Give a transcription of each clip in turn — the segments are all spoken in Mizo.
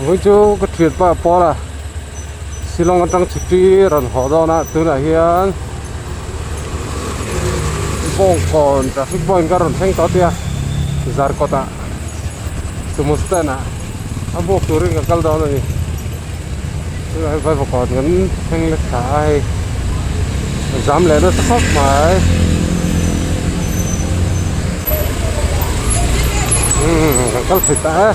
Vawi chu ka thian pa pawl a Shillong atang chhuti rawn haw dawn a tunah hian Bawngkawn traffic point ka rawn thleng tawh tia Zarkawt ah sumo stand ah a buak turin ka kal dawn a ni tunah hian Vaivakawn kan thleng let thla a hei zam leh nasa khawp mai umm kan kal thei ta e.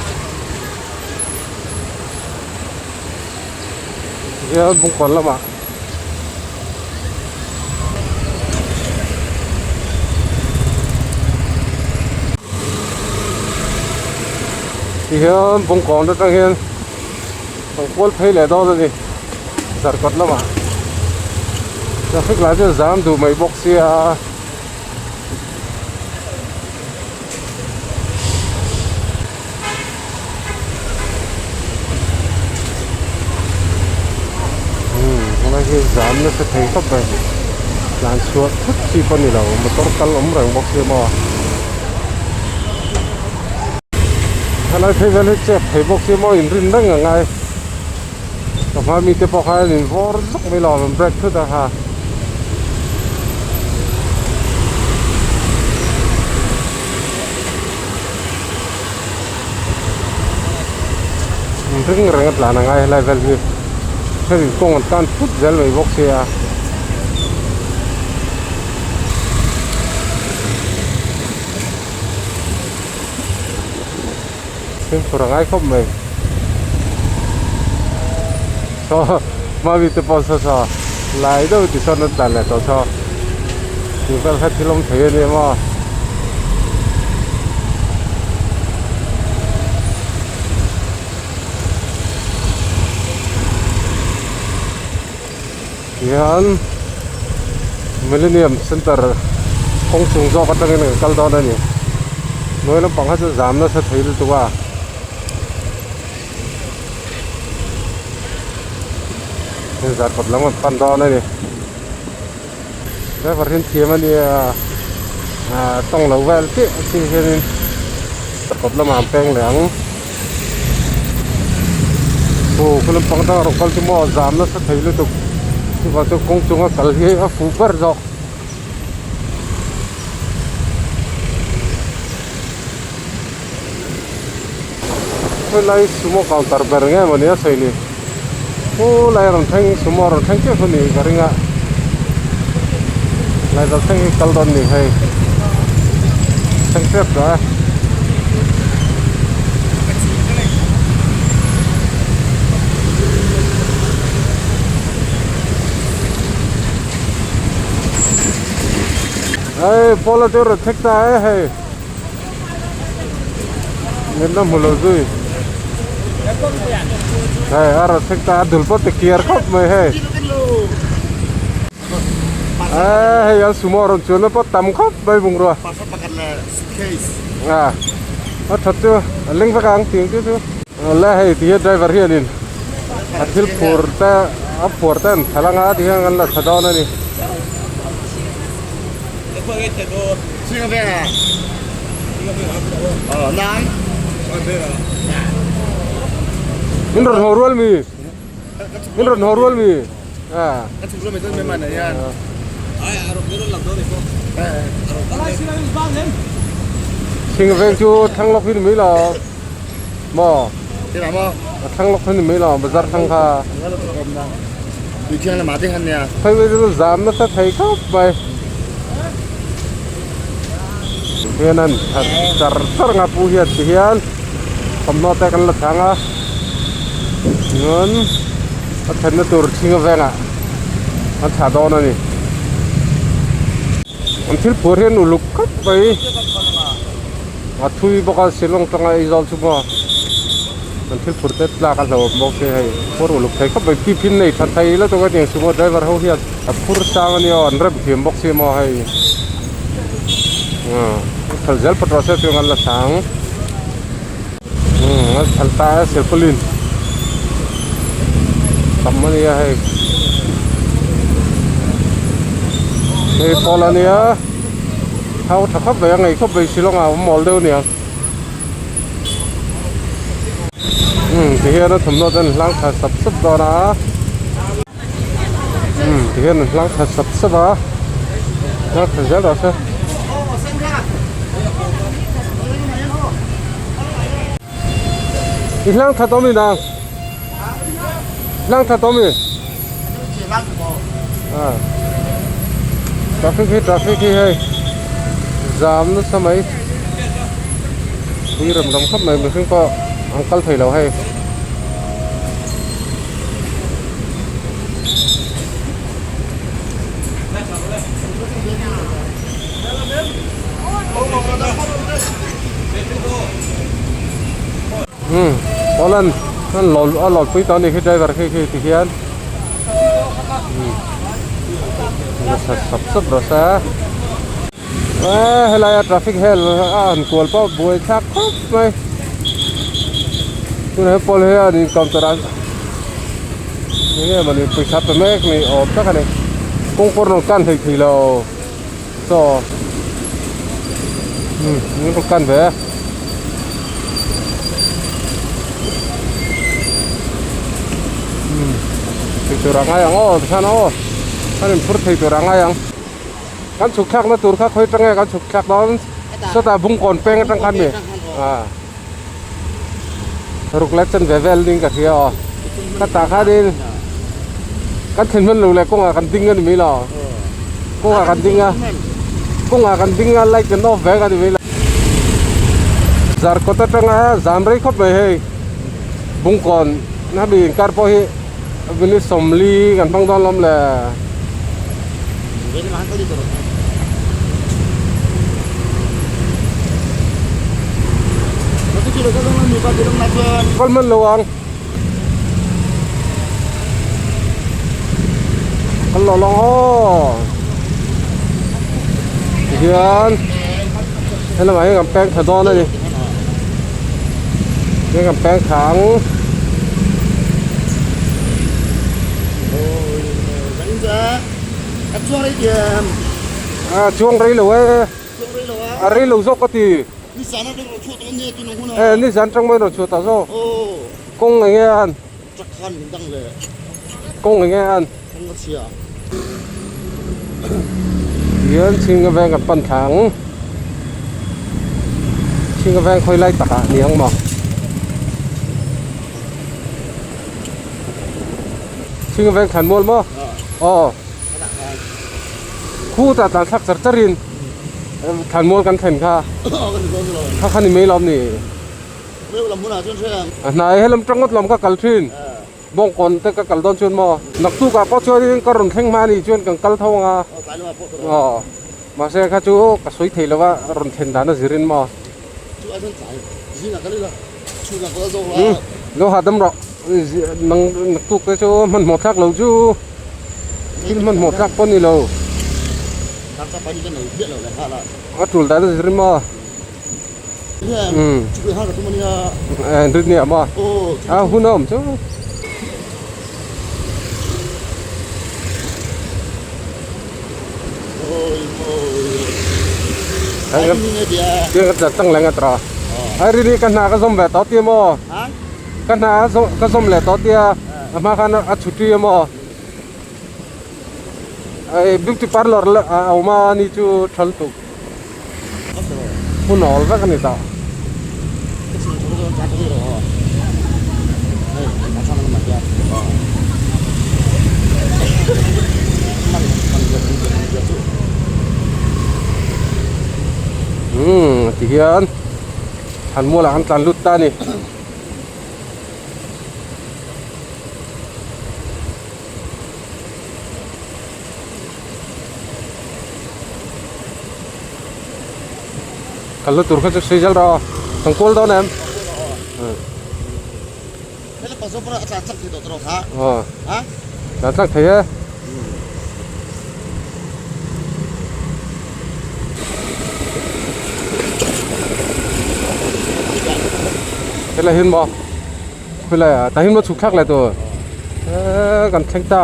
Hian bungkawn lamah tihian bungkawn atang hian kan kual phei leh dawn a ni zarkawt lamah traffic lah chu zam duh mai bawk sia. Helai hi zam nasa thei khawp mai tlan chhuah thut chi pawh a ni lo motor kal awm reng bawk sia maw helai phei vel hi chep thei bawk sia maw inrin reng a ngai ka hma mite pawh khan an invawr zuk mai lo an break thut a ha. Ring reng a tlan a ngai helai vel hi hemi kawng an tan phut zel mai bawk sia fimkhur a ngai khawp mai saw mami te pawh saw saw lai deuh ti sawn an tlan leh tawh saw tih vel kha thil awm thei a ni maw. Tihian Millennium Center kawng chung zawk atangin kan kal dawn a ni. Hnuai lampang kha chu zam nasa thei lutuk a. Hei zarkawt lam an pan dawn a ni. Driver hian thiam a nia ah tawng lo vel chiah chi hianin zarkawt lamah an peng leh ang. Aw ka lampang atanga rawn kal chu maw zam nasa thei lutuk chuvang chuan kawng chunga kal hi a fuh ber zawk. Helai sumo counter ber nge mawni a sawi ni khulai rawn thleng sumo rawn thleng chiah chu ni ka ring a lai dal thleng hi kal dawn ni hei thleng tep tawh e. Hei pawl aṭang rawn thleng ta e hei. Min la hmu lo zui hei a rawn thleng ta a dul pawh ti kiar khawp mai hei eee hei an sumo rawn chuan na pawh tam khawp mai bungrua a a that chu a leng vek ang tih ang chu chu awle hei ti hian driver hianin a thil phur te a phuar te an thlal anga ti hian an la tha dawn a ni. Min rawn haw rual mi min rawn haw rual mi Thing veng chu thlang lawk hi ni mai lo maw a thlang lawk hi ni mai lo bazar thlang kha Phei chu zam nasa thei khawp mai. Hian an that char char nga pu hian ti hian thawmhnaw te kan la chang a chuan a thlenna tur chhinga vengah an thlah dawn a ni an thil phur hian uluk khawp mai a thui bawk a Shillong tanga Aizawl chu maw an thil phur te tlak a hlauhawm bawk sia hei phur uluk thei khawp mai tiffin nei tha thei lutuk a tiang sumo driver ho hian. A phur sang a nia aw an rem thiam bawk sia maw hei ah phal zel phawt rawh se chuan an la sang umm an phal ta e silpaulin tam a nia hei hei pawl a nia thau tha khawp mai a ngei khawp mai shillong ah a awm mawl deuh a niang. Ti hian a thawmhnaw te an hlang thla sap sap dawn a umm ti hian an hlang thla sap sap a hlang thla zel rawh se. I hlang thla tawh mi nang hlang thla tawh mi traffic hi traffic hi hei zam nasa mai pui rem ram khawp mai mihring pawh an kal thei lo hei. Umm awlan an lawn a lawn pui tawh a ni khi driver khi khi ti hian nasa sap sap rawh se eee helai a traffic hel a han kual pawh buai thlak khawp mai tunah hian pawl hian in counter ah enge mawni pawisa pe mek ni awm tak a ni kawng pawh rawn kan hlei thei lo saw umm min rawn kan ve a. Thei tur a ngai ang aw tikhan aw kan inphur thei tur a ngai ang kan chhuk thlakna tur kha khawi atang nge kan chhuk thlak dawn sawtah bungkawn peng atang khan mi ah ruk leh chen ve vel ding ka hria aw ka tah khanin kan thlen hman lo leh kawngah kan ding a ni mai lo kawngah kan ding a kawngah kan ding a light kan off vek a ni mai lo zarkawt atanga zam rei khawp mai hei. Bungkawn hemi inkar pawh hi minute sawmli kan hmang dawn lawm le. Kal hman lo ang. Kal lo lang aw. Tihian helamah hian kan peng thla dawn a ni. Hei kan peng thla ang. A chuang rei lo e. A rei lo zawk ka ti. E nizan atang mai rawn chhuah ta zawk. Kawng eng nge an? Kawng eng nge an? Tihian chhinga veng kan pan thla ang. Chhinga veng khawi lai takah a ni ang maw? Chhinga veng thlan mual maw? Aw. Khutah tlan thlak char charin thlan mual kan thlen kha. Kha kha ni mai lo ni. A hnai helam tang ngawt lam ka kal thin. Bawngkawn te ka kal dawn chuan maw? Naktuk ah pawh chuanin ka rawn thleng hma a nih chuan kan kal tho ang a. Aw. Mahse kha chu ka sawi thei lo a, rawn thlen dan a zirin maw? Umm lo hahdam rawh. Nang naktuk te chu hmanhmawh thlak lo chu thil hmanhmawh thlak pawh a ni lo. A tul dan a zirin maw? Umm rit ni ah maw a hun a awm chu tlang leng a tawh a ai ri ka hna ka zawm ve tawh tia maw ka hna ka zawm leh tawh tia a hma khan a chhuti a maw beauty parlour a awm a ni chu tha lutuk. Hun awl vek a ni tawh. Umm ti hian thlanmual ah kan tlan lut ta a ni. Kal na tur kha chu sei zel rawh aw kan kual dawn em aw tlan chak thei e helai hi maw khawilai ah tah hian maw chhuk thlak leh tur eee kan thleng ta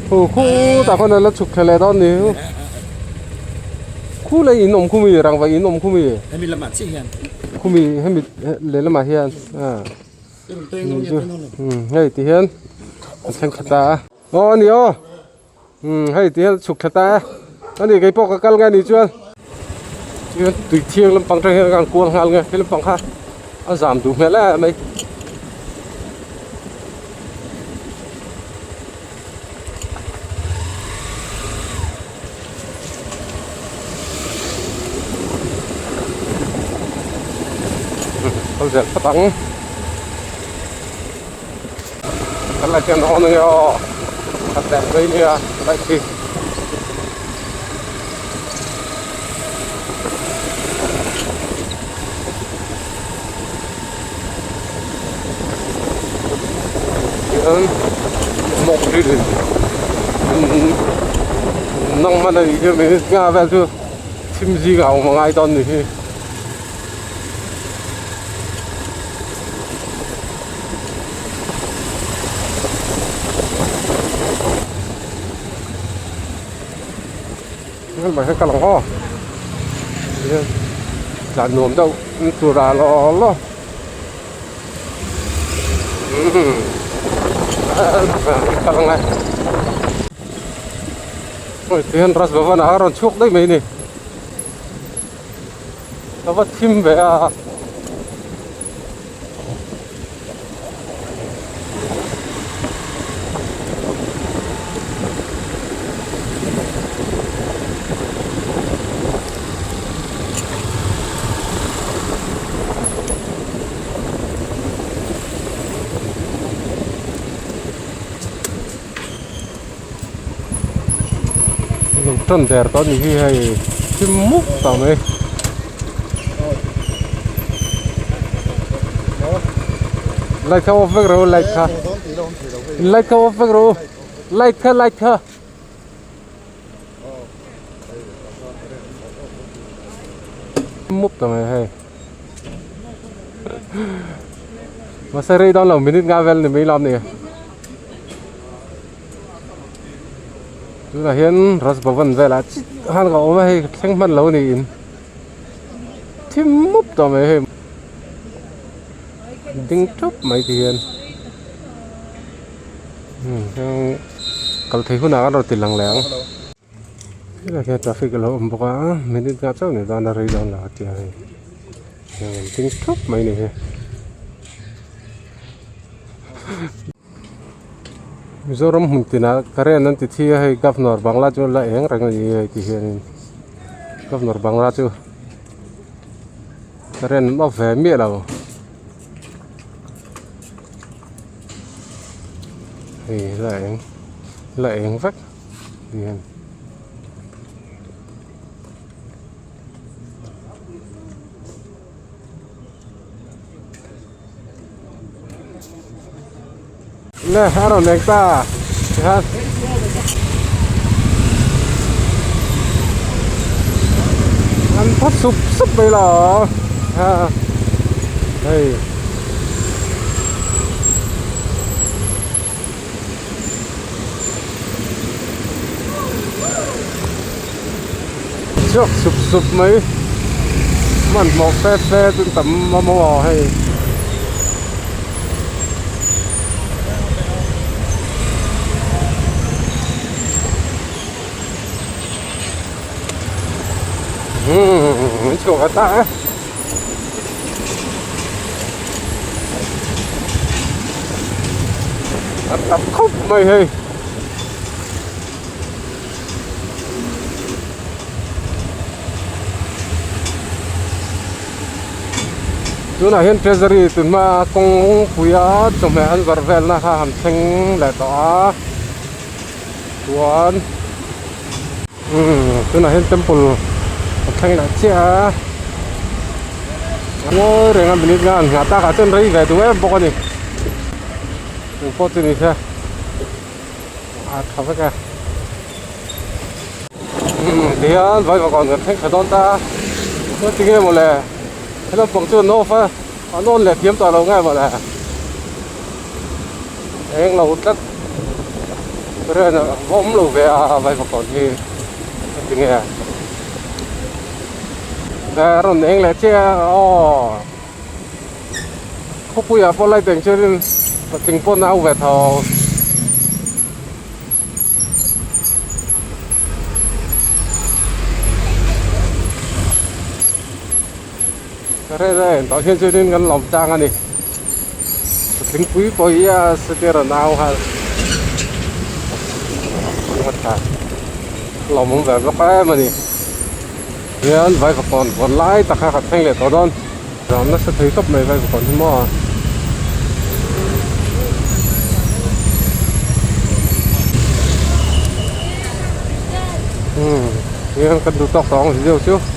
khu khutah khawn a la chhuk thla leh dawn ni khu leh in awm khumi rangva in awm khumi hemi lamah chiah hian khumi hemi lehlamah hian ah. Hei ti hian an thleng thla ta a. Aw a ni aw. Umm hei ti hian chhuk thla ta e. A ni kei pawh ka kal nge ni chuan. Chuan tui thiang lampang tang hian an kual nghal nge he lampang kha a zam duh hmel em mai. Kal zel phawt ang. Kan la chen dawn ania aw khat leh mai nia bike hi. Tihian mawk hi nang hman a nih hi minute nga vel chu thim zingah a awm a ngai dawn a ni hi. Hmel hi ka lang aw tlan nuam deuh an tur ah law law ka lang e hei tihian Raj Bhavan ah a rawn chhuak daih mai a ni. Ka va thim ve a. Lo tan der tawh a ni hi hei thim mup tawh mai light kha off vek rawh u light kha light kha off vek rawh u light kha light kha. Mup tawh mai hei mahse rei dawn lo minute nga vel ni mai lam ni. Tunah hian Raj Bhavan velah chit han ka awm a hei thleng hman lo niin thim mup tawh mai hei ding thup mai ti hian umm kal thei hunah kan rawn ti lang leh ang helai hian traffic a lo awm bawk a minute nghah chauh ni dawn a rei dawn lo a tia hei ding thup mai ni hi. Mizoram hmun tinah current an ti thi a hei governor bangla chu la eng reng a ni hei ti hianin governor bangla chu current an off ve miah lo hei la eng la eng vek ti hian. Nè, a rawn eng ta tikhan an phawt sup sup mai lo ha hei chhuak sup sup mai hmanhmawh fe fe chu tam a maw hei. Umm chhuak a ta e. A tam khawp mai hei. Tunah hian treasury tun hma kawngpui a chawhmeh an zawrh velna kha han thleng leh tawh a chuan umm tunah hian temple a thleng leh chiah a ngawi reng a minute nga an nghah takah chuan rei ve duh em bawk a ni engpawh chu ni se. A tha vek e umm tihian vai vakawn kan thleng thla dawn ta a tinge mawle he lampang chu an off a an on leh thiam tawh lo nge mawle eng lo tlat current a va awm lo ve a vai vakawn hi a tinge a rawn eng leh chiah a aw. Khawpuiah pawh light eng chuanin patling pawn a au ve tho. Ka hre daih tah hian chuanin kan lawm tlang a ni. Patling pui pawh hi a sete rawn au nghal lawmawm ve bawk em a ni. Hian vaivakawn vawn lai tak kha ka thleng leh tawh dawn. Ram nasa thei tawp mai vaivakawn hi maw. Umm hian kan duh tawk tawh ang video chu.